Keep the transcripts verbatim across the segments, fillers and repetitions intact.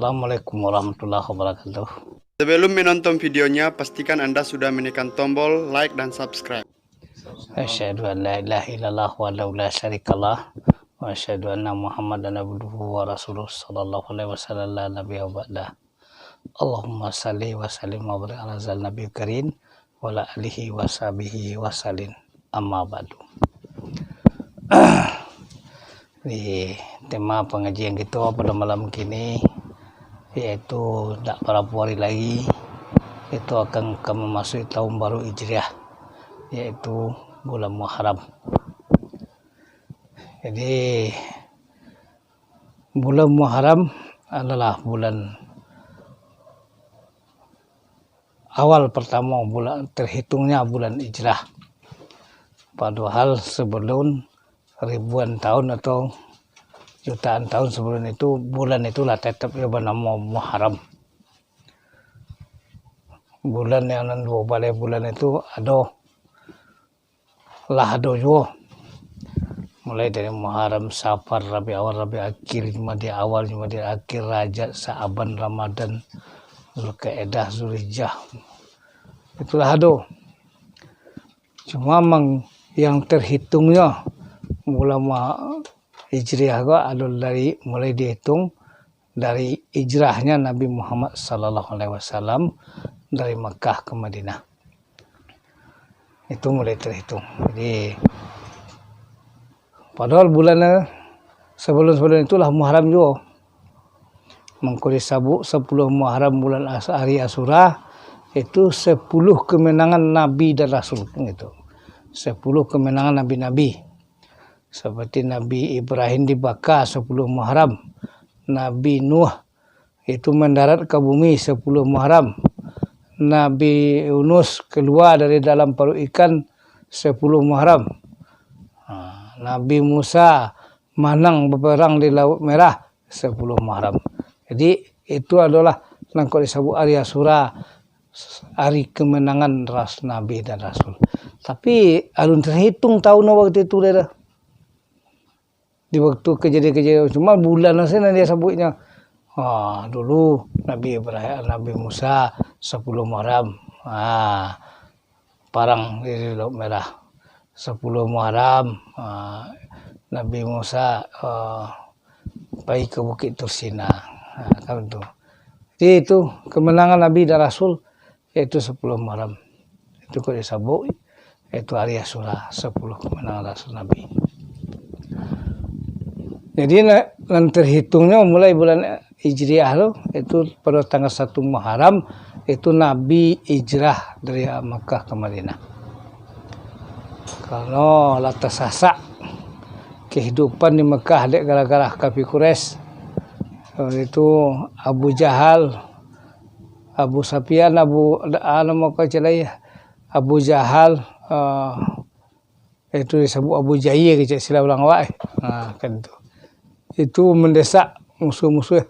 Assalamualaikum warahmatullahi wabarakatuh. Sebelum menonton videonya, pastikan Anda sudah menekan tombol like dan subscribe. Asyhadu an la ilaha illallah wahdahu la syarikalah, wa asyhadu anna Muhammadan abduhu wa rasuluh, sallallahu alaihi wasallam, la nabiyya ba'dah. Allahumma salli wa sallim wa barik ala zal nabi karim, wa ala alihi wa sahbihi wa sallim. Amma ba'du. Di tema pangajian kito pado malam kini, yaitu dak barapo ari lai, itu akan ka mamasuki tahun baru Hijriah, yaitu bulan Muharram. Jadi, bulan Muharram adalah bulan awal partamo bulan, terhitungnyo bulan Hijrah. Padohal sabalun ribuan tahun atau jutaan tahun sabalun itu, bulan itu lah tetap jo banamo Muharram. Bulan yang nan duo baleh bulan itu ado, lah ado juo. Mulai dari Muharram, Safar, Rabiul Awal, Rabiul Akhir, Jumadil Awal, Jumadil Akhir, Rajab, Sa'ban, Ramadan, Zulkaidah, Zulhijjah. Itulah ado. Cuma mang yang terhitungnyo bulan Muha-, Hijriah ko ado dari, mulai dihitung dari hijrahnyo Nabi Muhammad sallallahu alaihi wasallam dari Makkah ke Madinah. Itu mulai terhitung. Jadi, padahal bulan, eh, sabalun-sabalun itulah Muharram juo. Mangko disabuk sapuluah Muharram bulan As-, ari Asyura, itu sapuluah kemenangan Nabi dan Rasul, gitu. Sapuluah kemenangan Nabi-Nabi. Seperti Nabi Ibrahim dibaka sapuluah Muharram, Nabi Nuh itu mandarat ka bumi sapuluah Muharram, Nabi Yunus kalua dari dalam paruik ikan sapuluah Muharram, ha, Nabi Musa manang baparang di Lauik Merah sapuluah Muharram. Jadi, itu adolah nan kok disabut ari Asyura, ari kemenangan ras-, Nabi dan Rasul. Tapi, alun terhitung tahun waktu itu, deh, dah. Di waktu kejadian-kejadian, cuma bulan sajo nan dia sabuiknyo. Ha, dulu Nabi Ibrahim, Nabi Musa sapuluah Muharram. Ha, parang di Lauik Merah. Sapuluah Muharram, ha, Nabi Musa, ha, pai ka Bukik Tursina. Ha, kan tu. Jadi itu kemenangan Nabi dan Rasul, yaitu sapuluah Muharram. Itu kok disabuk, yaitu ari Asyura, sapuluah kemenangan Rasul Nabi. Jadi, na-, nan terhitungnyo mulai bulan Hijriah tu, itu pada tanggal satu Muharram, itu Nabi hijrah dari Makkah ke Madinah. Karano lah tasasak kehidupan di Makkah dek gara-gara kafir Quraisy. Itu Abu Jahal, Abu Sufyan, Abu, ah, namo ko cek lai, Abu Jahal, ah, itu disebut Abu Jahil kecek sila urang awak, eh. Ha, kan tu. Itu mendesak musuh-musuh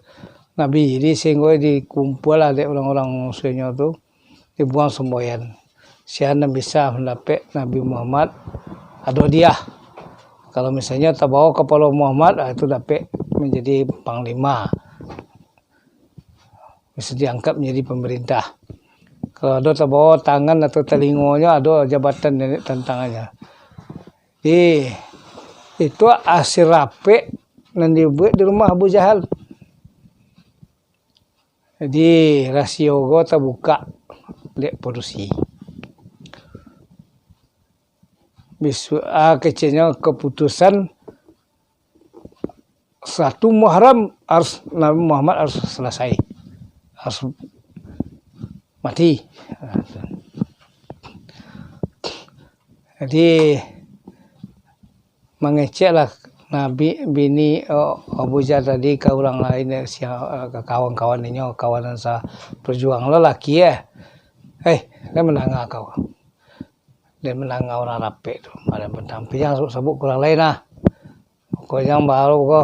Nabi. Jadi sehingga dikumpullah dek urang-urang musuhnyo tu, dibuang semboyan. Sia nan bisa mandapek Nabi Muhammad, ado dia. Kalau misalnyo tabawa kapalo Muhammad, ah, itu dapek manjadi panglima. Bisa diangkat manjadi pamarintah. Kalau ado tabawa tangan atau talingonyo, ado jabatan nan tantangannyo. Jadi, itu asil rapek nan dibuek di rumah Abu Jahal. Jadi, rasio ko tabukak dek padusi. Bisuak, ah, keceknyo kaputusan satu Muharram harus, Nabi Muhammad harus salasai. Harus mati. Jadi, mangeceklah Nabi, bini, oh, Abu Jahal tadi ka urang lain, eh, sia-, eh, ka kawan-kawan inyo, kawan nan saparjuangan, lelaki, eh. Eh, den mandanga kau. Den mandanga urang rapek tu, malah bantang. Pi jan sabuk-sabuk ka urang lain lah. Pokoknyo baru ko,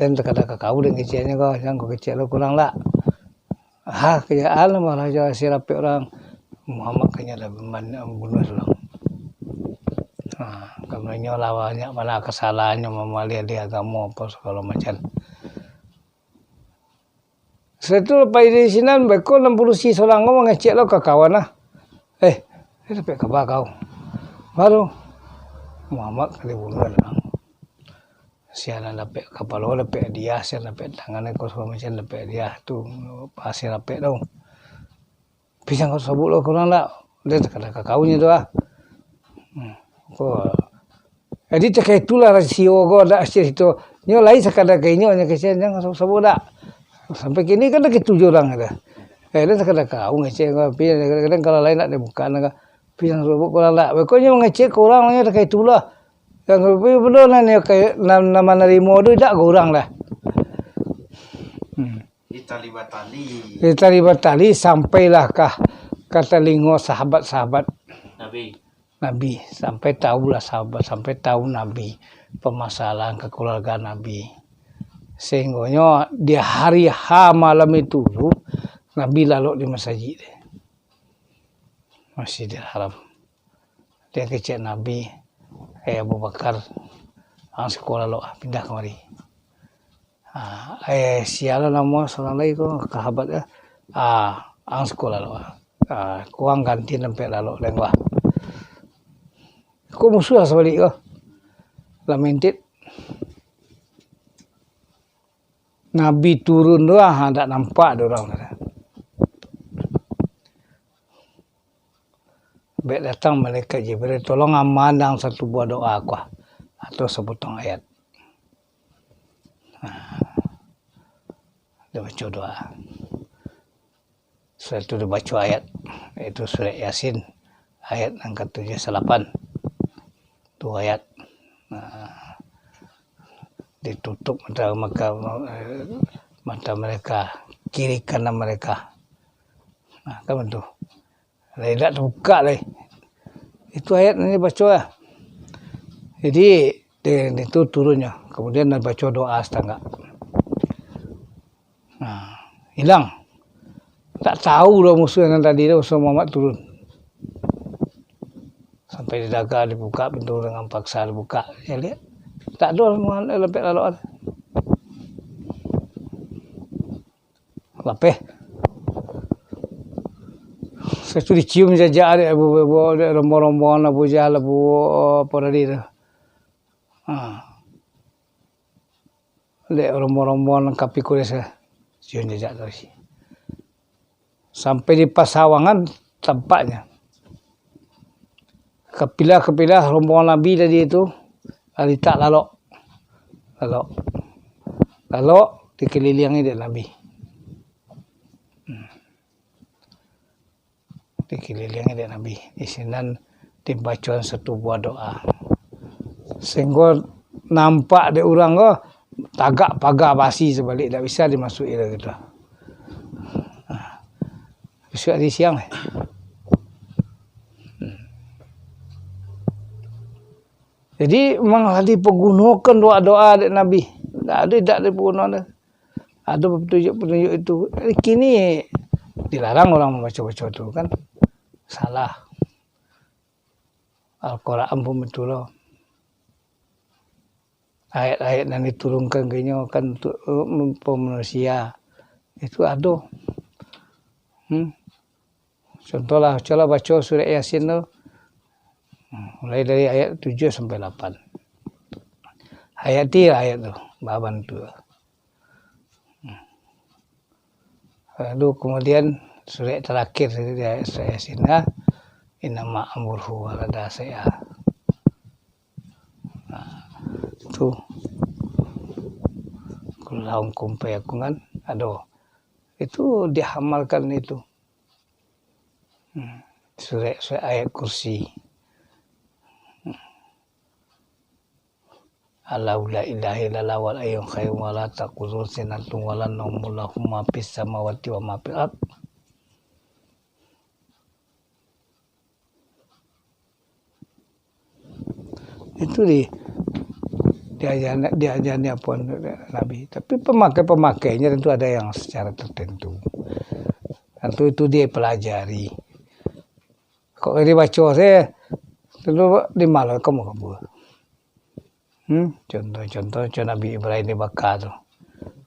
den takada ka kau den keceknyo ko, jan kau kecek lo ka urang lah. Ha, kecek an lah, malah jo si rapek urang. Muhammad keceknyo lah bunuah urang. Ha, karano inyo lah banyak bana kasalahannyo mamaliah di agamo apo sagalo macam. Sudah tu, lapai dari sinan, beko nan padusi surang ko mangecek lo ka kawan lah. "Eh, eh, dapek kaba kau?" Baru, "Muhammad ka dibunuah lah. Sia nan dapek kapalo, dapek hadiah, sia nan dapek tangan, ko sagalo macam dapek hadiah tu, pasti dapek tu." Pisang kau sabuik lo ka urang dak? Dia takada ka kaunyo tu ah. Hmm. Ko. Jadi takah itulah rasio ko dak cerito. Nyo lain sakadar ka inyo, nyo kecek, jangan sabuik-sabuik dak. Sampai kini kan dak ketuju urang dah. Eh, dia sakadar ka kaun ngecek ko, tapi kadang-kadang kalau lain dak dibuka dah. Pisang sabuik ko urang dak. Beko nyo ngecek ka urang nyo takah itulah. Yang lebih benar lah nyo kayak nam-, nama narimo tu dak ka urang dah. Hmm. Ditali batali. Ditali batali sampailah ka, ka talingo sahabat-sahabat Nabi. Nabi. Sampai tahulah sahabat, sampai tahu Nabi, permasalahan kekeluargaan Nabi. Sehinggonyo di hari H malam itu tu, Nabi lalok di masajik, Masjidil Haram. Dia kecek Nabi, "Eh, Abu Bakar, ang siko lalok, pindah kamari." Ah, eh, sia lah namo surang lai ko, sahabat, eh. Ah, ang siko lalok. Ah, kurang ganti nampek lalok lengwah. Ko musuah sabalik ko. Lah mintit. Nabi turun tu, ah, dak nampak dek urang tu. Bek datang malaikat Jibril, "Tolong amanang satu buah doa ko, atau sapotong ayat." Nah, dia baco doa. Sudah tu dia baco ayat, yaitu surat Yasin, ayat nan katujuah salapan. Tu ayat. Nah, ditutup mata, maka, eh, mata mereka, kiri kanan mereka. Nah, kan tu. Lah, indak tabuka lai. Itu ayat nan dibaco lah. Jadi, di, di tu turunnyo. Kemudian dibaco doa satangah. Nah, ilang. Tak tahu doh musuh nan tadi tu, musuh Muhammad turun. Sampai didaga, dibuka pintu dengan paksa, dibuka. Dia lihat. Tak ada Muhammad lampek lalok. Lapeh. Sudah tu dicium jajak dek, dek rombongan Abu Jahal, Abu, apa tadi tu. Ha. Dek rombongan-rombongan kafir Quraisy, cium jajak tadi. Sampai di pasawangan tampaknyo. Kapilah-kapilah rombongan Nabi tadi tu, litak lalok. Lalok. Lalok dikeliliangi dek Nabi. Hmm. Dikeliliangi dek Nabi. Di sinan dibacoan satu buah doa. Sehinggo nampak dek urang ko, tagak paga basi sabalik, dak bisa dimasuki lagi tu. Bisuak hari siang. Jadi, memang lah dipagunokan doa-doa dek Nabi. Dak ado idak dipagunokan. Ado petunjuk-petunjuk itu. Kini dilarang urang mambaco-baco tu kan. Salah. Al-Quran pun batua lo. Ayat-ayat nan diturunkan ka inyo kan untuk, eh, manusia. Itu ado. Hmm. Contohlah, cubolah baco surat Yasin tu. Hmm, mulai dari ayat tujuah sampai lapan. Hayati lah ayat tu, babantu. Hmm. Lalu kemudian surat terakhir di ayat surat Yasin lah, "Innama amruhu idza arada syai'an." Nah, itu. Qul lahu kun fayakun kan, ado. Itu diamalkan itu. Hmm. Surat, surat ayat kursi. Hmm. Allahu la ilaha illa huwal hayyul qayyum wa la ta'khudzuhu sinatun wa la naum lahu ma fis samawati wa ma fil ard. Itu di, diajar, diajar ni apa Nabi. Tapi pemakai-pemakainya tentu ada yang secara tertentu. Tentu itu dia pelajari. Kok dibaco saja, tentu di malam kamu kabur. Hmm, contoh-contoh, contoh Nabi Ibrahim dibakar tu.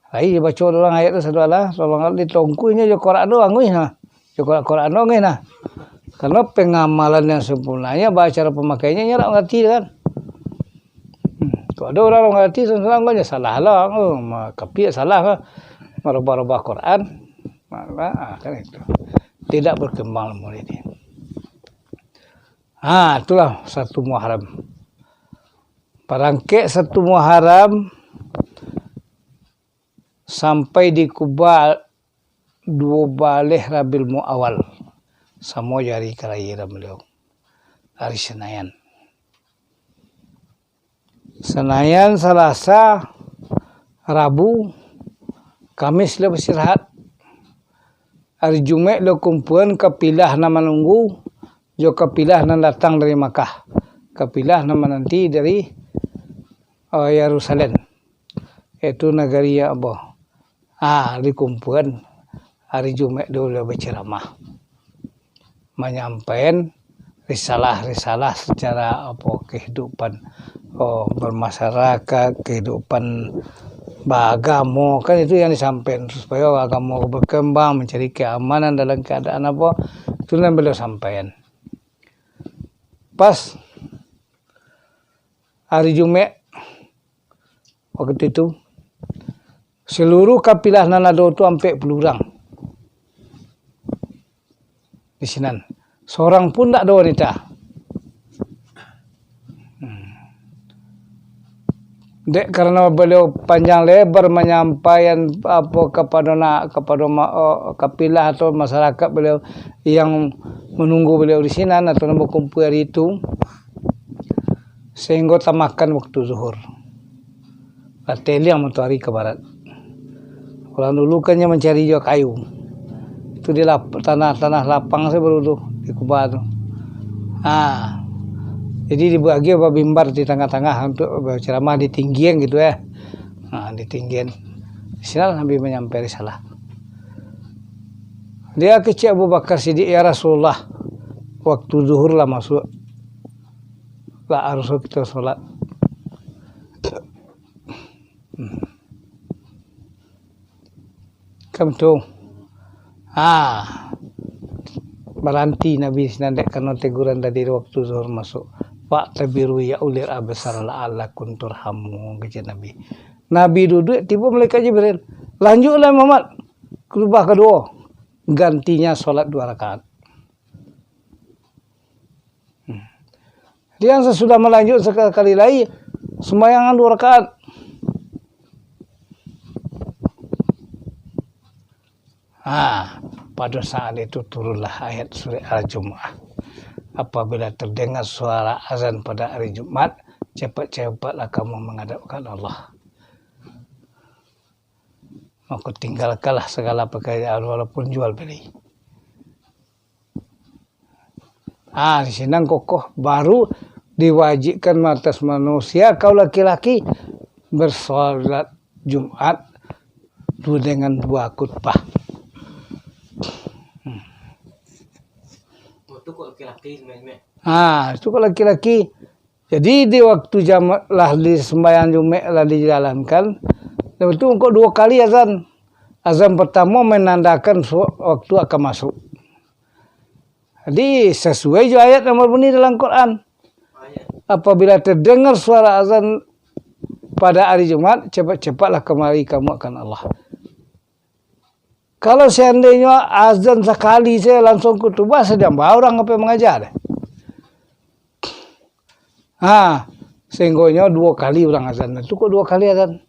Lai baco urang ayat tu satu alah, tolong ditongkuinyo jo Quran tu anguih nah. Jo Quran, Quran tu anguih nah. Karena pengamalan yang sempurna, ya, baca cara pemakainya, nyo ndak ngerti kan. Hmm. Kalau ada orang ngerti, senang kan, ya salah lah. Oh, ma-, kapiak salah lah. Merubah-rubah Quran. Ma-, ma-, ah, kan itu. Tidak berkembang ilmu ini. Ha, itulah satu Muharram. Parangkek satu Muharram sampai di Kuba duo baleh Rabiul Awal. Samo jo ari kalahiran baliau. Ari Senayan. Senayan, Salasa, Rabu, Kamis lah bastirahat. Ari Jumaik lah kumpuan kapilah nan manunggu, jo kapilah nan datang dari Makkah, kapilah nan mananti dari, eh, Yerusalem, yaitu nagari Allah. Ah, dikumpuan ari Jumaik dulu bacramah, manyampaian risalah-risalah secara apa, kehidupan, oh, bermasyarakat, kehidupan beragamo, kan itu yang disampaikan, supaya agamo berkembang, mencari keamanan dalam keadaan apa, itu yang beliau sampaikan. Pas hari Jumaik, waktu itu, seluruh kapilah nan ado tu ampek puluah urang di sinan. Sorang pun ndak ado wanita. Hmm. Dek karano baliau panjang lebar manyampaian apo kapado na-, kapado ma-, o, kapilah atau masyarakat baliau yang menunggu baliau di sinan atau nan bakumpua hari itu, sehinggo tamakan waktu zuhur. Lah teliang matoari ka barat. Urang dulu kan nyo mancari juo kayu. Itu di lap-, tanah-tanah lapang sajo baru tu, di Kuba tu. Ha. Jadi dibagi babimbar di tangah-tangah untuk bacaramah di tinggian gitu, eh. Ha, di tinggian. Sinan Nabi manyampaian risalah. Dia kecek Abu Bakar Siddiq, "Ya Rasulullah, waktu zuhur lah masuk. Lah harus kita solat." Hmm. Kan tu. Ha. Baranti Nabi sinan dek karano teguran tadi waktu zuhur masuk. "Fa'tabiru ya ulil absar la'allakum turhamun," kecek Nabi. Nabi duduak, tibo malaikat Jibril. "Lanjutlah Muhammad, khutbah kaduo. Gantinya solat duo rakaat." Hmm. Dian sasudah malanjut sakali lai, sumbayangan duo rakaat. Ha, pado saat itu turunlah ayat surat Al-Jumu'ah. Apabila terdengar suara azan pada hari Jumat, cepat-cepatlah kamu menghadapkan Allah. Maka tinggalkanlah segala pekerjaan walaupun jual beli. Ah, di sinan kokoh, baru diwajibkan atas manusia, kaum laki-laki, bersolat Jumat tu dengan dua khutbah. Hmm. Itu kok laki-laki sebenarnya? Ah, itu kok laki-laki. Jadi, di waktu jama-, lah di sembahyang Jumaik lah dijalankan, itu engkau dua kali azan. Azan pertama menandakan su-, waktu akan masuk. Jadi, sesuai jo ayat yang berbunyi dalam Quran. Apabila terdengar suara azan pada hari Jumat, cepat-cepatlah kemari kamu akan Allah. Kalau seandainya azan sakali saja langsung khutbah, sadang ba urang ka pai mangaja deh. Ha, sehinggonyo duo kali urang azan. Itu kok duo kali azan?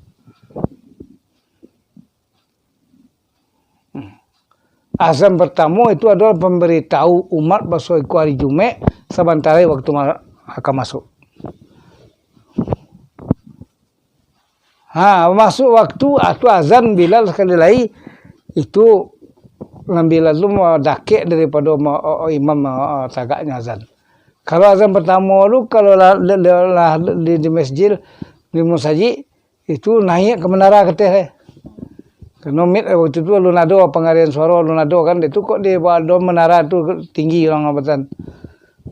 Hmm. Azan pertamo itu adalah pambaritahu umat baso iko hari Jumaik, sabantaro waktu ma-, akan masuk. Ha, masuk waktu, ah, tu azan Bilal sakali lai, itu nan Bilal tu ma-, dakek daripado ma-, o-, o-, imam, o-, o-, tagaknyo azan. Kalau azan pertamo tu, kalau lah, lah, lah, lah di, di masjid, di musajik, itu naiak ka menara kateh, eh. Karano mik waktu tu alun ado pangarian suaro, alun ado kan, itu kok di bawah dom menara tu tinggi urang abatan,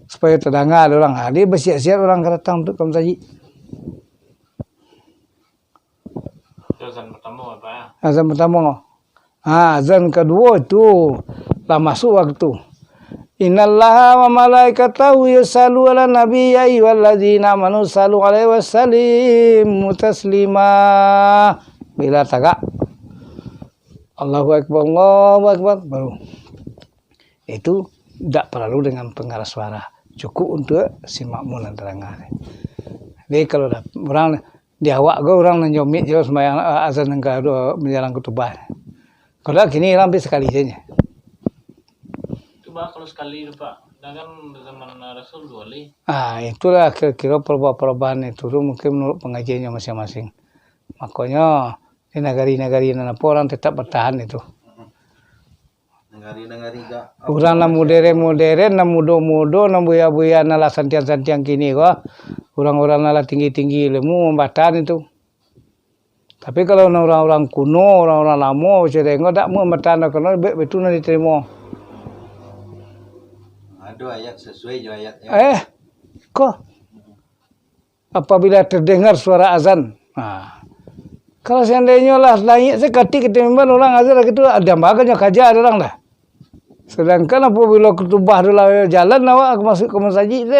supayo tadanga dek urang. Ha, jadi basiap-siap urang ka datang tu ka musajik. Itu azan pertamo, Pak, yo? Azan pertamo. Ha, azan kaduo tu lah masuk waktu. Innallaha wa malaikatahu yusallu ala nabi, ya ayyuhalladzina amanu sallu alaihi wa sallimu taslima. Bila tagak, Allahu Akbar, Allahu Akbar, baru. Itu dak paralu dengan pengeras suara. Cukup untuk si makmum nan tadanga. Jadi kalau dah, urang di awak ko urang nan jomik jo sumbayang, a-, azan nan kaduo manjalang khutubah. Kalau kini urang pi sakali sajo. Itu bah kalau sakali tu, Pak. Dah kan zaman Rasul duo kali. Ah, itulah kiro-kiro perubahan-perubahan itu tu mungkin menurut pengajiannyo masing-masing. Makonyo di nagari-nagari nan apo urang tetap bertahan itu. Nagari-nagari ga-, Urang nan moderen-moderen, nan mudo-mudo, nan buya-buya, nan lah santiang-santiang kini ko, urang-urang nan lah tinggi-tinggi ilmu mambatahan itu. Tapi kalau nan urang-urang kuno, urang-urang lamo, cako ko dak mambatahan, karano baitu nan ditarimo. Ado ayat sasuai jo ayat, ya. Eh, ko. Apabila terdengar suara azan. Nah, kalau seandainyo lah naiak sakatik ka mimbar urang azan lah gitu, diambakan nyo kaja urang dah. Sedangkan apabila khutubah tu lah jalan awak masuk ka masajik tu,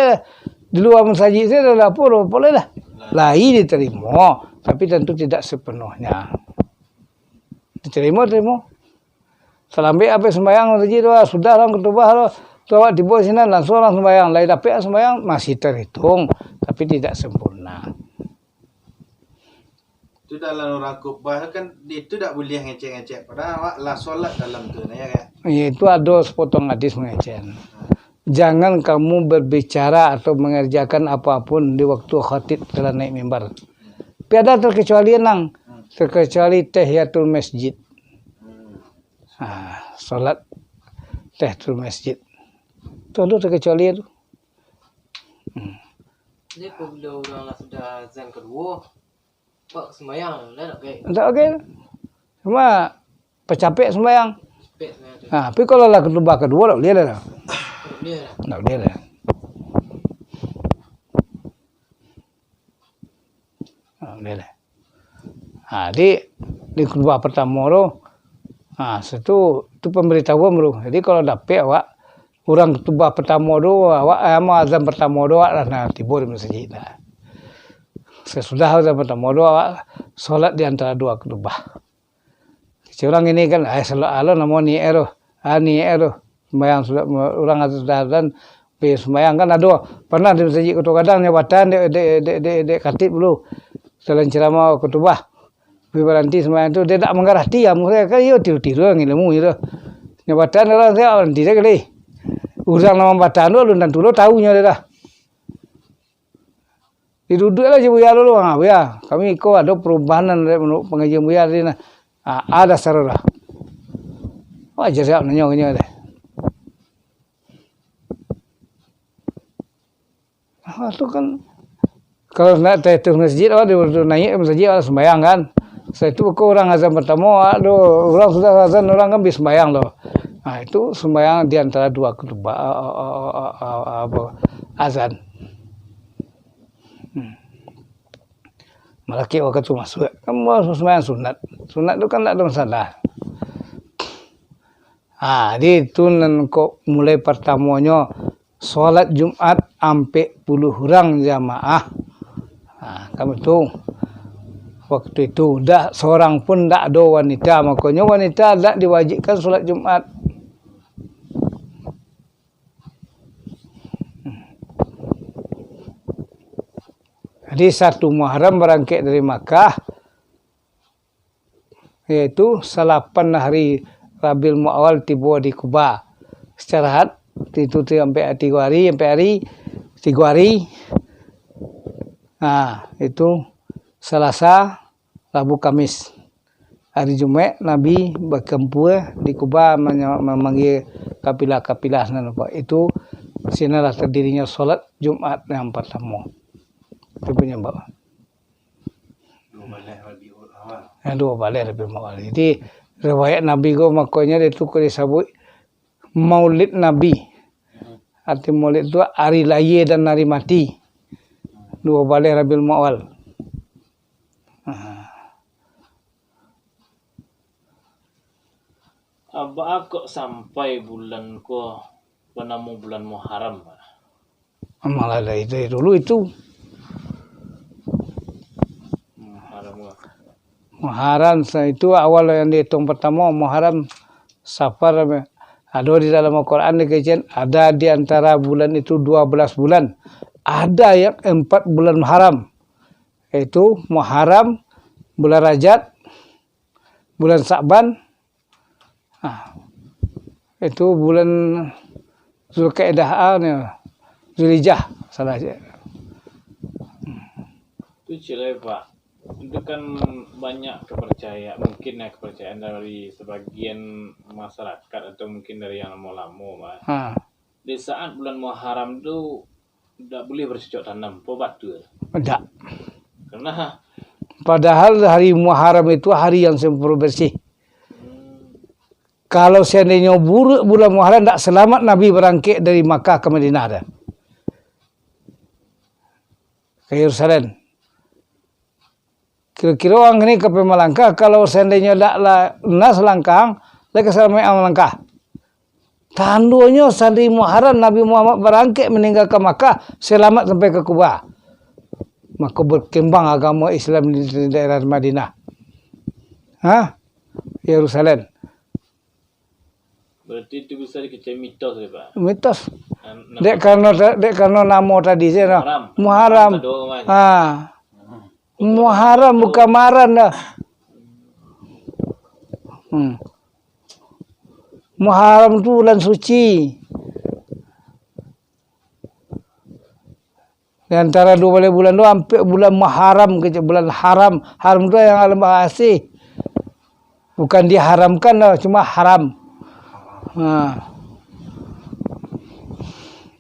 di lua masajik tu lah apo, apo lah. Lai ditarimo, tapi tentu tidak sepenuhnya. Ditarimo, tarimo. Salambek ape sumbayang tadi tu, ah, sudah lah khutubah tu, tu awak tibo sinan, langsuang lah sumbayang. Lai dapek lah sumbayang, masih terhitung, tapi tidak sempurna. Tu dalam urang khutbah kan, itu dak buliah ngecek-ngecek, padahal awak lah solat dalam tu, nah, ya kan? Ya, itu ado sepotong hadis mangecek. Jangan kamu berbicara atau mengerjakan apapun di waktu khatib telah naik mimbar. Tiada terkecuali nang, terkecuali tahiyatul masjid. Ah, solat tahiyatul masjid. Tu ado terkecuali tu. Hmm. Jadi, apabila urang lah sudah azan kaduo, awak sumbayang lah, dak gai? Dak gai. Cuma pacapek sumbayang. Pacapek sumbayang tu. Ha, tapi kalau lah khutbah kaduo, dak buliah lah. Dak buliah lah. Dak buliah lah. Ha, buliah lah. Ha, di, di khutbah pertamo tu, ha, situ, tu pambaritahuan baru. Jadi, kalau dapek awak, urang khutbah pertamo tu, awak, eh, ama azan pertamo tu, awak lah nah tibo di masajik dah. Sasudah azan pertamo tu, awak solat di antara duo khutbah. Kecek urang ini kan, ai, salat alo namo niaik tu. Ah, niaik tu. Sumbayang sudah, urang sudah azan, pi sumbayang kan ado. Pernah di Masajik Koto Gadang, nyo batahan dek, dek, dek, dek, dek khatib dulu. Dalam ceramah khutbah. Pi baranti sumbayang tu, dia dak manggarati, amuah dia kan, iyo tiru-tiru ngilmu je tu. Nyo batahan urang siap, baranti dia kali. Urang nan mambatahan tu, alun tantu lo tahu nyo dia dah. Diduduak lah jo buya dulu. Ha, buya, kami iko ado perubahan nan dari menurut pangajian buya tadi nah. Ha, ado saro dah. Wajar siap nanyo ka nyo deh. Ha, tu kan, kalau nak tahiyatul masjid, awak di, di naiak masajik, awak sumbayang kan. Setelah itu, ko urang azan pertamo, awak tu, urang sudah azan, urang kan bi sumbayang tu. Ha, itu sumbayang di antara duo khutbah, a, a, a, a, a, apo, azan. Hmm. Malakik wakatu masuak. Kan sumbayang sunat. Sunat tu kan ndak ado masalah. Ha, jadi tu nan kok mulai partamonyo solat Jumat ampek puluah urang jamaah. Ha, kan baitu. Waktu itu dak sorang pun dak ado wanita, makonyo wanita dak diwajibkan solat Jumat. Jadi, satu Muharram barangkek dari Makkah, yaitu salapan hari Rabiul Muawal tibo di Kuba. Secara hat, itu tu sampai tigo hari, sampai hari, tigo hari. Nah, itu Salasa, Rabu, Kamis. Hari Jumaik, Nabi bakumpua di Kuba, manya-, mamanggia kapilah-kapilah nan apa. Itu, sinanlah tadirinyo solat Jumat yang partamo. Itu penyebab. Duo baleh Rabiul Awal. Ya, duo baleh Rabiul Awal. Jadi, riwayat Nabi ko, makonyo itu ko disabuik Maulid Nabi. Arti Maulid tu hari lahia dan hari mati. Duo baleh Rabiul Awal. Ha. Baa kok sampai bulan ko banamo bulan Muharram? Malah dari, dari dulu itu. Muharram ko. Muharram sa-, itu awal yang dihitung pertamo, Muharram, Safar. Ado di dalam Al-Quran dikecek, ada di antara bulan itu dua belas bulan. Ada yang empat bulan haram, yaitu Muharram, bulan Rajab, bulan Sa'ban, ah, itu bulan Zulkaidah, ah, ni, Zulhijjah, salah je. Tu cilai, Pak. Itu kan banyak kepercayaan, mungkin ya, kepercayaan dari sebagian masyarakat atau mungkin dari yang lamo-lamo, Pak. Ha. Di saat bulan Muharram tu, ndak boleh bercocok tanam, po batua? Ndak. Karena padahal hari Muharram itu hari yang sempurna bersih. Hmm. Kalau seandainya buruak bulan Muharram, ndak selamat Nabi barangkek dari Makkah ke Madinah dah. Ke Yerusalem. Kiro-kiro urang kini ka pai malangkah, kalau seandainya dak lah nas langkah, lai ka salamaik malangkah. Tandonyo sari Muharram Nabi Muhammad barangkek maninggalkan Makkah, salamaik sampai ka Kuba. Mako, bakambang agamo Islam di daerah Madinah. Ha? Yerusalem. Berarti itu bisa dikecek mitos ya, Pak? Mitos. Nan-, dek nama karano ta-, dek karano namo tadi sajo, Muharram. Muharram. Muharram tado, Pak. Ha. Hmm. Muharram bukan maran dah. Hmm. Muharram tu bulan suci. Di antara duo baleh bulan tu, ampek bulan Muharram, kecek bulan haram. Haram tu yang alam asih. Bukan diharamkan dah, cuma haram. Ha.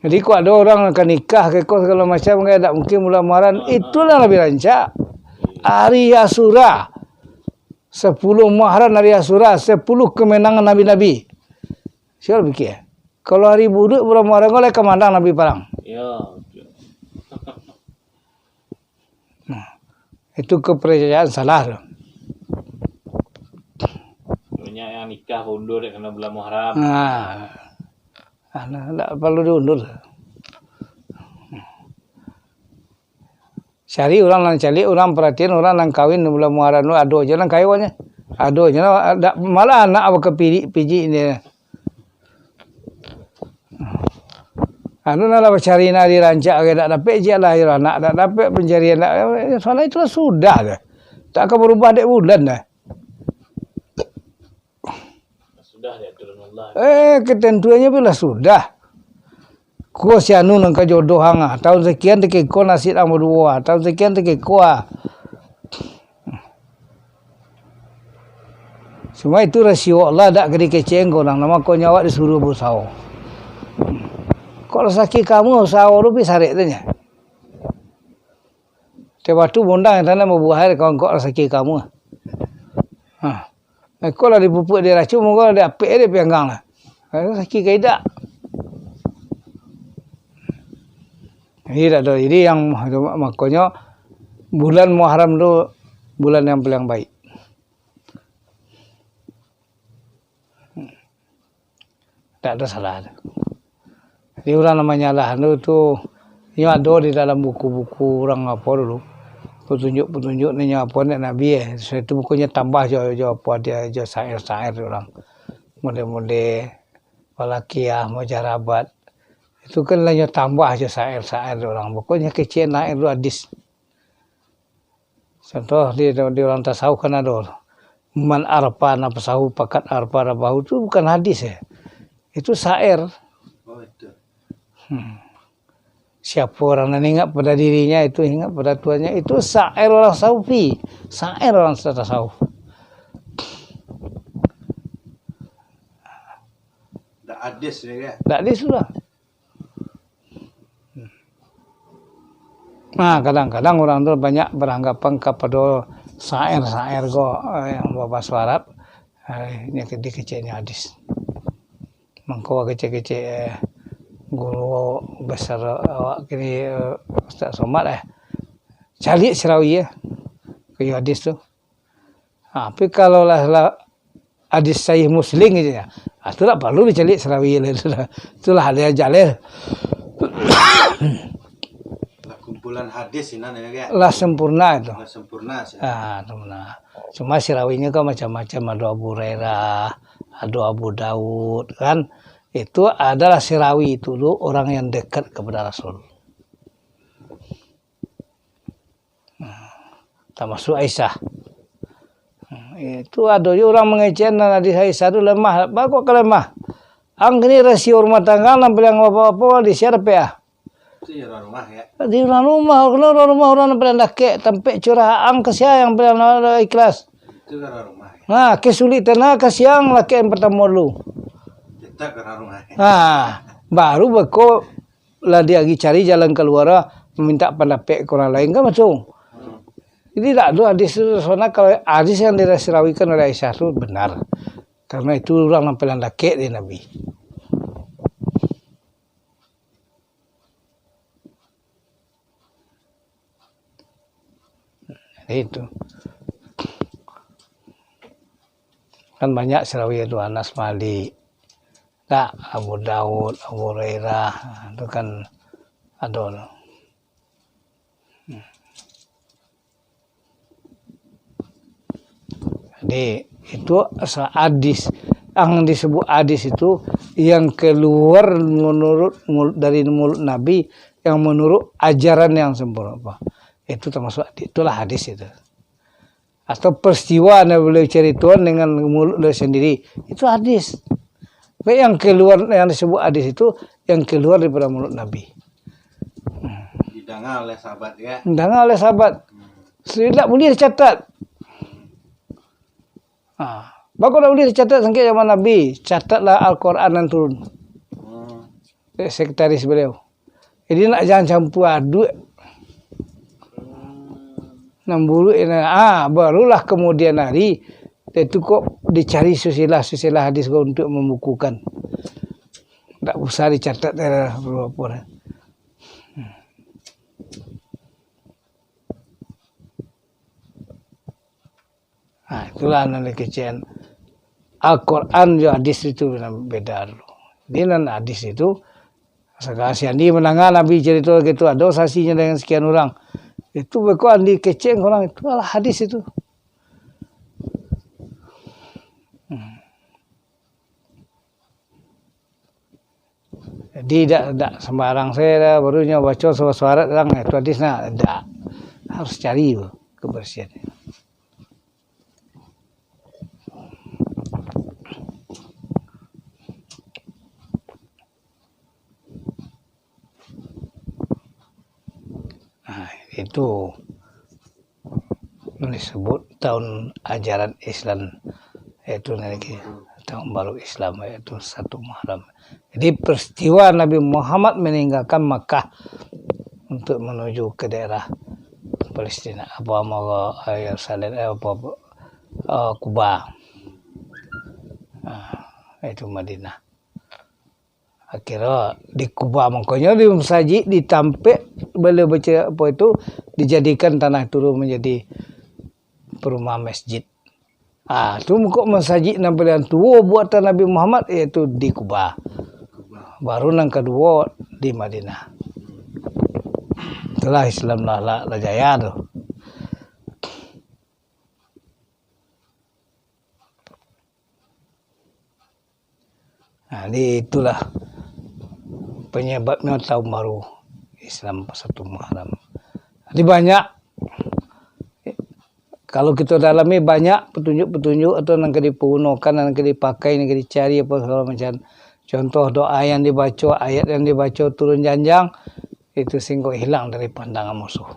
Jadi, kok ado urang ka nikah, ka iko sagalo macam, kan dak mungkin bulan Muharram. Itulah labiah rancak. Ari Asyura. Sapuluah Muharram ari Asyura, sapuluah kamenangan nabi-nabi. Sia pikia. Kalau ari buruak bulan Muharram ko lai kamandang nabi parang. Ya, betul. Nah, itu kepercayaan salah tu. Banyak yang nikah undur dek karano bulan Muharram. Nah, nah, ndak paralu diundur. Cari urang nan caliak, urang paratian, urang nan kawin bulan Muharram tu, ado se nan kayo nyo. Ado se nan, dak, malah anak bakapirik-pirik ni. Anu nan lah bacari nan ari rancak, dak dapek, ciek lah anak, dak dapek pancarian, dak, soalnyo itulah sudah dah. Tak ka barubah dek bulan dah. Sudah diaturkan Allah. Eh, ketentuannyo pun lah sudah. Ko si anu nan ka jodoh ang ah, taun sakian takah iko nasib ang baduo ah, taun sakian takah iko ah. Cuma itu rasio Allah, dak ka dikecek dek urang, nah, makonyo awak disuruah bausaho. Kok rasaki kamu usaho tu pi sarek tu nyo. Tibo tu bundang tanah babuah air, kawan kok rasaki kamu. Ha. Iko lah dipupuak diracun, mungkin lah diapek dek pianggang lah. Rasaki ka idak. Jadi, dak ado. Jadi, yang, makonyo, bulan Muharram tu bulan yang paling baik. Dak ado salah tu. Jadi, urang nan manyalah tu, tu, inyo ado di dalam buku-buku urang apo dulu. Patunjuak-patunjuak nan inyo apo dek Nabi, eh. Sudah tu bukunyo tambah jo, jo apo dia, jo syair-syair urang. Model-model Walakiah, Mujarabat. Itu kan lah inyo tambah jo syair-syair urang. Bukunyo kecek naik tu hadis. Contoh di, di urang tasawuf kan ado, "Man arafa nafsahu faqad arafa rabbahu," tu bukan hadis, eh. Itu syair. Oh, itu. Hmm. Siapa orang nan ingat pada dirinya, itu ingat pada Tuhannya. Itu syair orang sufi, syair orang tasawuf. Dak hadis dia kan? Dak hadis lah. Nah, kadang-kadang urang tu banyak baranggapan kapado syair-syair ko, eh, yang babaso Arab, eh, nyo dikeceknyo hadis. Mangko kecek-kecek, eh, guru besar awak kini, eh, Ustaz Somad, eh, caliak sirawi, eh, kayu hadis tu. Ha, tapi kalau lah, lah hadis Sahih Muslim gitu ya. Ah, tu tak perlu dicari sirawi lah tu lah. Itulah hadis jaleh. Lah kumpulan hadis sinan ya, Kak? Lah sempurna itu. Lah sempurna sinan. Ah, sempurna. Cuma sirawinyo kan macam-macam, ado Abu Hurairah, ado Abu Daud kan. Itu adalah sirawi itu dulu orang yang dekat kepada Rasul. Nah, tamasuak Aisyah. Nah, itu ado juo urang mangecekan hadis Aisyah tu lemah. Baa kok ka lemah? Ang kini rasio rumah tangga, nan paliang apo-apo di sia dapek ah. Itu ya urang rumah, ya. Di urang rumah, kalau urang rumah urang nan paliang dakek, tampek curah ang ka sia yang paliang ikhlas. Itu urang rumah, ya. Nah, kesulitan ah ka sia lakek yang partamo dulu. Tetap urang rumah, ya. Nah, baru beko lah diagi cari jalan kaluar, minta pandapek ka urang lain, kan macam tu. Hmm. Jadi, tak ado hadis tu, soalnya kalau hadis yang dirasirawikan oleh Aisyah tu benar. Karena itu urang nan paliang dakek dari Nabi. Jadi itu. Kan banyak sirawi tu, Anas Malik. Tak, Abu Daud, Abu Hurairah, tu kan ado tu. Jadi, itu asal hadis. Yang disebut hadis itu yang keluar menurut mul-, dari mulut Nabi, yang menurut ajaran yang sempurna. Itu termasuk hadis. Itulah hadis itu. Atau peristiwa yang beliau ceritakan dengan mulut beliau sendiri, itu hadis. Baik yang keluar, yang disebut hadis itu, yang keluar daripada mulut Nabi. Hmm. Didengar oleh sahabat, ya? Didengar oleh sahabat. Hmm. Tidak boleh dicatat. Ha. Bako tak boleh dicatat sangkek zaman Nabi, catatlah Al-Quran yang turun. Hmm. Eh, sekretaris beliau. Jadi nak jangan campur aduk. Nan buruak ini, ah, barulah kemudian hari, itu kok dicari silsilah-silsilah hadis ko untuk membukukan. Tak usah dicatat dah, berapa dah. Ha, itulah nan dikecekan. Al-Quran jo hadis itu beda dulu. Jadi nan hadis itu, sagalo si Andi mandanga Nabi carito gitu, ado saksinya dengan sekian urang. Itu beko Andi kecekan urang, itu adalah hadis itu. Hmm. Jadi, dak, dak sembarang sajo dah, baru nyo baco surat-surat urang, itu hadis nah, dak. Harus cari tu kebersihan. Nah, itu disebut tahun ajaran Islam, yaitu nanti tahun baru Islam, yaitu satu Muharram. Jadi, peristiwa Nabi Muhammad meninggalkan Makkah untuk menuju ke daerah Palestina, apa, Yerusalem, eh, apa, eh, Kuba. Ah, itu Madinah. Akhirnyo di Kuba, mangkonyo di masajik, di tampek baliau baca apa itu, dijadikan tanah itu manjadi perumahan masjid. Ah, tu mangko masajik nan paliang tuo buatan Nabi Muhammad, yaitu di Kuba. Baru nan kaduo di Madinah. Itulah Islam lah, lah, lah jaya tu. Nah, jadi itulah penyebabnya tahun baru Islam satu Muharram. Jadi banyak, kalau kita dalami, banyak petunjuk-petunjuk atau nan ka dipagunokan, nan ka dipakai, nan ka dicari, apa segala macam. Contoh doa yang dibaco, ayat yang dibaco turun janjang, itu singgo hilang dari pandangan musuh.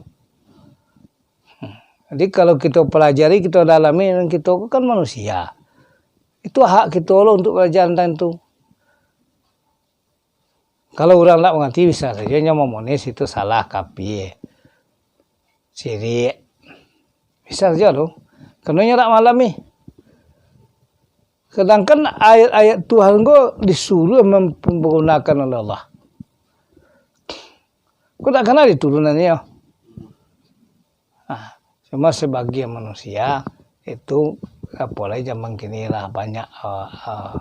Hmm. Jadi, kalau kito pelajari, kito dalami, kito kan manusia. Itu hak kito lo untuk belajar tentang itu. Kalau urang ndak mangarti, bisa sajo nyo mamonis itu salah, kafir, sirik. Bisa sajo tu. Karano nyo ndak malami. Sedangkan ayat-ayat Tuhan ko disuruh mempergunakan oleh Allah. Ko ndak kana diturunannyo. Ah, cuma sebagian manusia itu Apo lai zaman kini lah, banyak, ah, ah,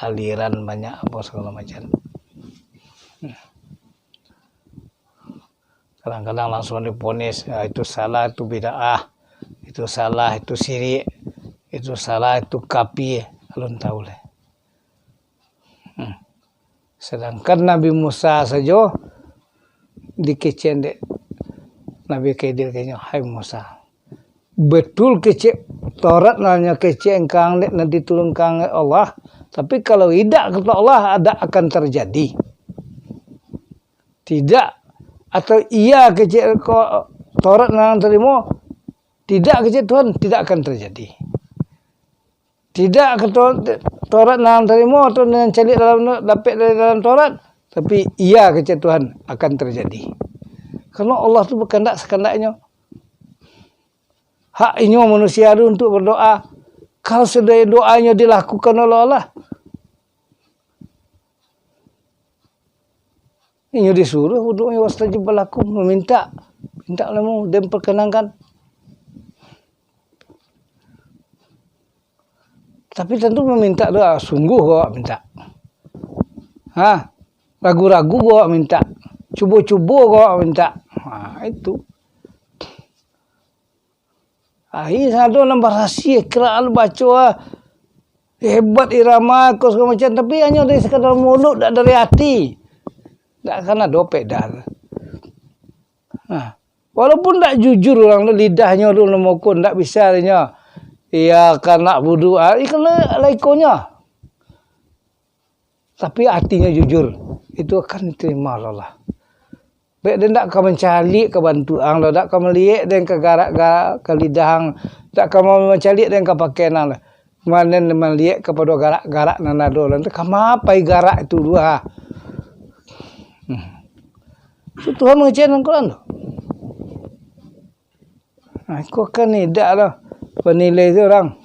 aliran, banyak apo sagalo macam. Kadang-kadang langsuang diponis, ah, itu salah, itu bid'ah, itu salah, itu sirik, itu salah, itu kafir, alun tahu lai. Hmm. Sadangkan Nabi Musa sajo dikecekan dek Nabi Khidir, katonyo, "Hai Musa, betul kecek Taurat nan nyo kecek angkang dek, nan diturunkan dek Allah, tapi kalau idak," kato Allah, "idak akan terjadi." Tidak, atau iya kecek ko-, Taurat nan tarimo, tidak kecek Tuhan, tidak akan terjadi. Tidak ka To-, Taurat nan tarimo atau nan caliak dalam, dapek dari dalam Taurat, tapi iya kecek Tuhan akan terjadi. Karena Allah tu bakandak sakandaknyo. Hak inyo manusia tu untuk berdoa. Kalau sudah doanyo dilakukan oleh Allah, inyo disuruh, "Ud'uni astajib lakum," mamintak, mintak lamu, den perkenankan. Tapi tantu mamintak tu, ah, sungguh awak mintak. Ha, ragu-ragu awak mintak. Cubo-cubo awak mintak. Ha, itu. Ai, sado nan barasiah, kiraat baco, ah, hebat irama, ko sagalo macam, tapi hanyo dari sakadar mulut, dak dari ati. Dak akan ado peda. Nah, walaupun dak jujur urang tu, lidahnyo tu lemah ko, dak bisa inyo, "Iyyaka na'budu," ah, ikan lai ikonyo. Tapi atinyo jujur, itu akan diterima oleh Allah. Baik, den dak ka mancaliak ka bantuak ang doh, dak ka maliek den ka garak-garak ka lidah ang, dak ka mancaliak den ka pakaian ang doh. Cuman den maliek kapado garak-garak nan ado, lan tu kama pai garak itu tu, ha. Hmm. Tu Tuhan mangecek dalam Quran tu. Nah, iko kan idak lah panilai tu urang.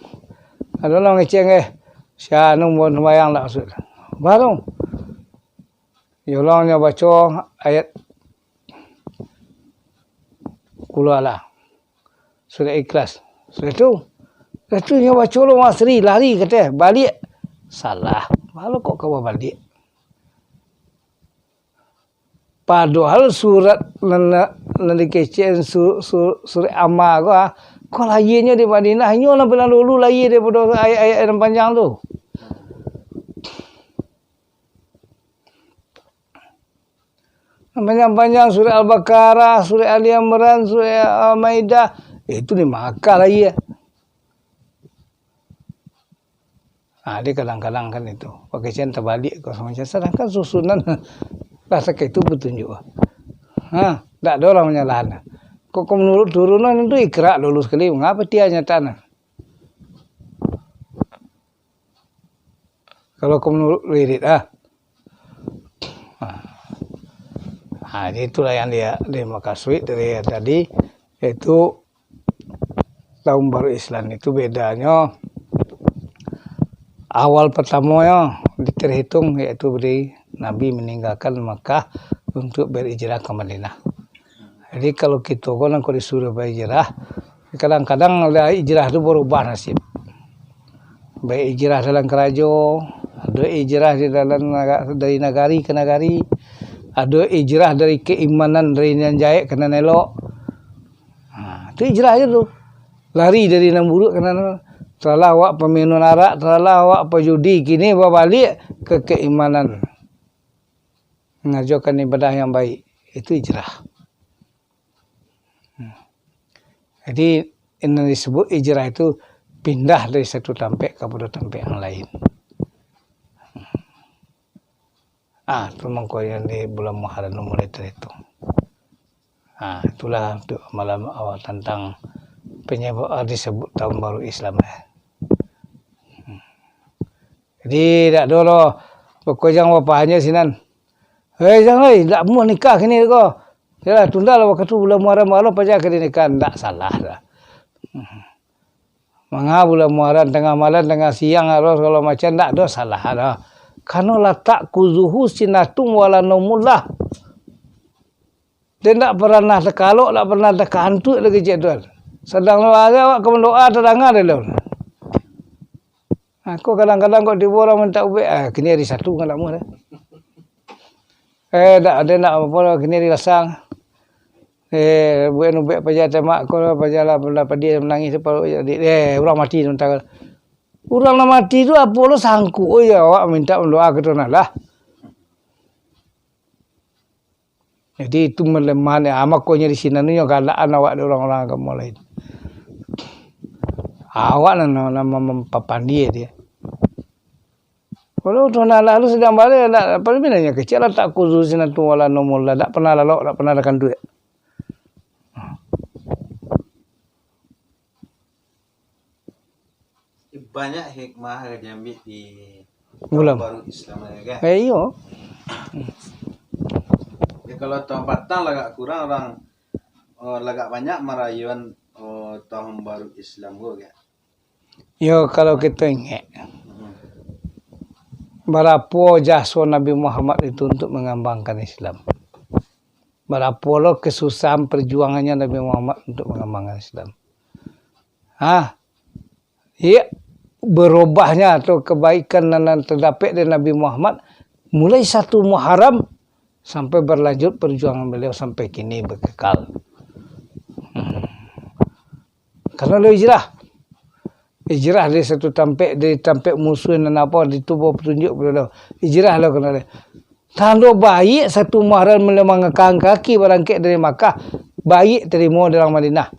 Ado lah mangecek, eh, si anu buek sumbayang dak masuak. Baru. Yo lah nyo baco ayat Qul Huwallah. Surah Ikhlas. Sudah tu, sudah tu nyo baco lo Asri, lari kato, baliak. Salah. Malu kok ka baliak. Padahal surat nan, nan dikecekan su-, su-, surat Amma ko, ah, ko lahianyo di Madinah, inyo lah paling dulu lahia daripado ayat-ayat nan panjang tu. Nan panjang-panjang surat Al-Baqarah, surat Ali Imran, surat, ah, Maidah, itu di Makkah lahia. Ha, dia kadang-kadang kan itu, pakaian tabaliak ko macam, sadangkan susunan lah sakaitu batunjuak. Ha, dak ado urang manyalahan. Kok, kok menurut turunan itu Iqra dulu sakali, mangapa dia nyatana? Kalau kok menurut wirid, ah. Ha. Ha, jadi itulah yang dia, dia makasuik dari tadi, yaitu tahun baru Islam itu bedanyo awal pertamonyo terhitung, yaitu dari Nabi meninggalkan Makkah untuk berhijrah ke Madinah. Jadi, kalau kito ko nan ko disuruh bahijrah, kadang-kadang lah hijrah tu berubah nasib. Baik hijrah dalam karajo, ado hijrah di dalam naga-, dari nagari ke nagari, ado hijrah dari keimanan, dari nan jahek ke nan elok. Ha, tu hijrah je tu. Lari dari nan buruak ka nan, talah awak paminum arak, talah awak pajudi, kini babaliak ke keimanan. Mangajokan ibadah yang baik, itu hijrah. Hmm. Jadi, yang disebut hijrah itu pindah dari satu tampek kapado tampek yang lain. Ah, tu mangko yang di bulan Muharram tu mulai terhitung. Ah, itulah untuk malam awal tentang penyebab, ah, disebut tahun baru Islam, eh. Hmm. Jadi, dak ado lo, pokok jan bapahanyo sinan. "Eh, jan lai, dak amuah nikah kini ko. Yalah, tundalah wakatu bulan Muharram, baru paja ka dinikahan." Dak salah dah. Hmm. Manga bulan Muharram, tangah malam, tangah siang, aro sagalo macam, dak ado salah dah. Karano latak kuzuhu sinatum wala naumullah. Dia dak pernah takalok, dak pernah takantuak lagi cek tu. Sadang lo hari awak ka mandoa, tadanga dek lo. Aku kadang-kadang kok tibo urang mintak ubek, ah, kini hari Sabtu kan nak muah dah. Eh, dak ado nak apo lah, kini hari Lasang. Eh, buek ubek paja tamak ko lah, paja lah, lah padi manangih tu, paruik jadi, eh, urang mati sementara. Urang lah mati tu apo lo sangkuik, oh ya, awak mintak mandoa ka Tuhan Allah. Jadi itu malemah ni, ah, makonyo di sinan tu nyo galakan awak dek urang-urang agamo lain. Awak nan, nan, nan mampapandie dia. Walau Tuhan Allah tu sadang baliak, dak, apa ni, nyo kecek lah tak khusus sinan tu, wala nomor lah, dak pernah lalok, dak pernah ada kanduik. Banyak hikmah ka diambil di Mulam. Tahun baru Islam ni, kan? Eh, iyo. Ya, kalau tahun patang lah agak kurang orang, oh, lah agak banyak marayoan, oh, tahun baru Islam ko, kan? Yo, kalau kita ingat, Hmm. barapo jaso Nabi Muhammad itu untuk mengembangkan Islam. Barapo lo kesusahan perjuangannya Nabi Muhammad untuk mengembangkan Islam. Ah, iya, berubahnya atau kebaikan nan, nan terdapek dari Nabi Muhammad mulai satu Muharram sampai berlanjut perjuangan beliau sampai kini berkekal. Hmm. Karena beliau hijrah. Hijrah dari satu tampek, dari tampek musuh nan apo, di tubuh petunjuk beliau. Hijrah lo karena dia. Tando baiak satu Muharram beliau mangangkat kaki barangkek dari Makkah, baiak tarimo di urang Madinah.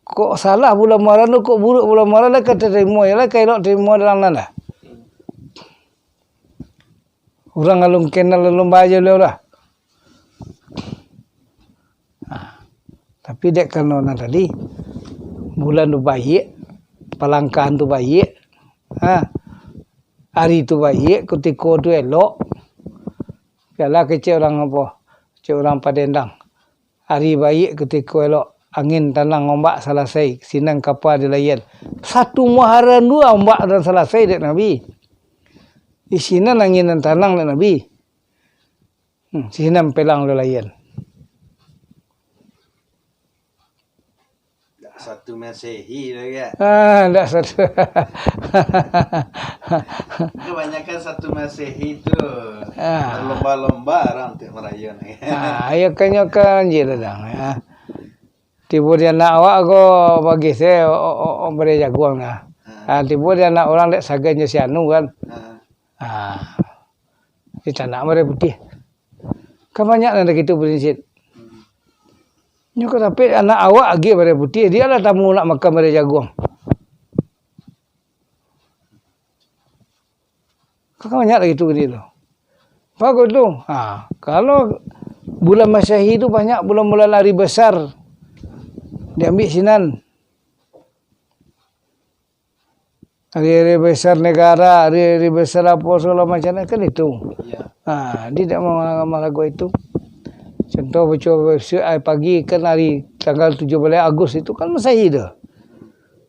Kok salah bulan Muharram tu, kok buruak bulan Muharram, lah ka tarimo, lah ka elok tarimo di urang nan dah. Urang alun kenal, alun baja beliau lah. Ha, tapi dek karano nan tadi, bulan tu baiak, palangkahan tu baiak, ha, ari tu baiak, kutiko tu elok. Bialah kecek urang apo, kecek urang Padendang. Ari baiak kutiko elok, angin tanang ombak salasai, sinan kapa dilaian. Satu Muharram dua ombak nan salasai dek Nabi. Di sinan angin nan tanang dek Nabi. Hmm, sinan pelang dilaian. Dak satu Masehi tu, ya? Ah, dak satu. Kebanyakan satu Masehi tu Ah. berlomba-lomba orang tu marayo ni. Ah, ayo kanyo kan je lah dang, ya. Tibo di anak awak ko bagi se, o, o, o, bari jaguang nah. Ah. Ah, tibo di anak urang dek sagan jo si anu kan. Ah. Ah. Di tanak bari putiah. Kan banyak nan dak kitu prinsip. Nyo ka dapek anak awak agiah bari putiah, dia lah tamu nak makan bari jaguang. Kan banyak lagi tu, gitu. Bagus tu. Ha, kalau bulan Masehi tu banyak bulan-bulan hari besar diambil sinan. Hari-hari besar negara, hari-hari besar apa segala macam kan itu. Ya. Ha, dia tidak mau malagu itu. Contoh, bocor besok, hari pagi kan hari tanggal tujuh belas Agustus itu kan Masehi tu.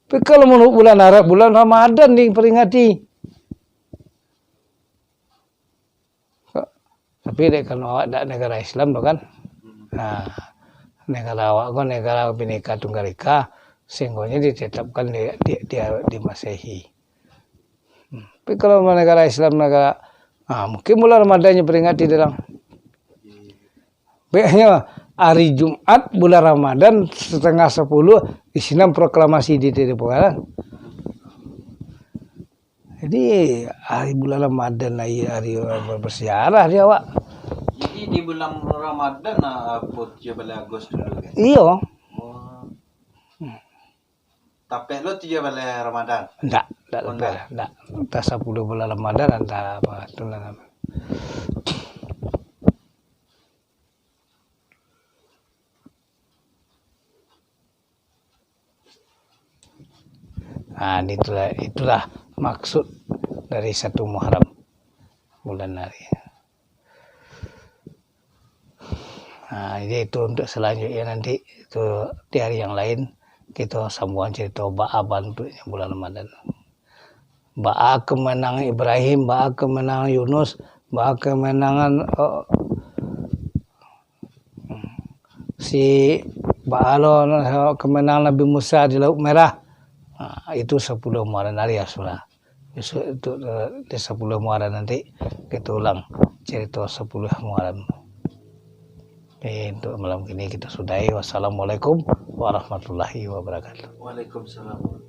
Tapi kalau menurut bulan Arab, bulan Ramadan diperingati. Tapi dek karano awak dak negara Islam tu kan. Nah, negara awak ko negara Bhinneka Tunggal Ika, sehinggonyo ditetapkan di, di, di, di Masehi. Hmm. Tapi kalau negara Islam, negara, ah, mungkin bulan Ramadan nyo peringati dalam. Baiknyo hari Jumat bulan Ramadan setengah sepuluh, di sinan proklamasi di, di, di Pekalongan. Jadi, hari bulan Ramadan, hari, hari bersiarah di awak. Jadi, di bulan Ramadan, ah, apo tujuah baleh Agustus dulu, kan? Iyo. Oh. Tapek lo tujuah baleh Ramadan? Ndak, ndak Oh, tapek ndak. lah, ndak. Antah sapuluah bulan Ramadan, antah apa, tu lah. Ah, itulah, itulah maksud dari satu Muharram, bulan hari. Ah, jadi itu untuk selanjutnya nanti, itu di hari yang lain, kita sambung cerita baa bantuaknya bulan Ramadan. Baa kemenangan Ibrahim, baa kemenangan Yunus, baa kemenangan, eh, si baa lo, eh, kemenangan Nabi Musa di Laut Merah. Ah, itu sapuluah Muharram hari ya, sudah. Besok itu, eh, di sapuluah Muharram nanti kita ulang cerita sapuluah Muharram. Oke, untuk malam ini kita sudahi. Wassalamualaikum warahmatullahi wabarakatuh. Waalaikumsalam.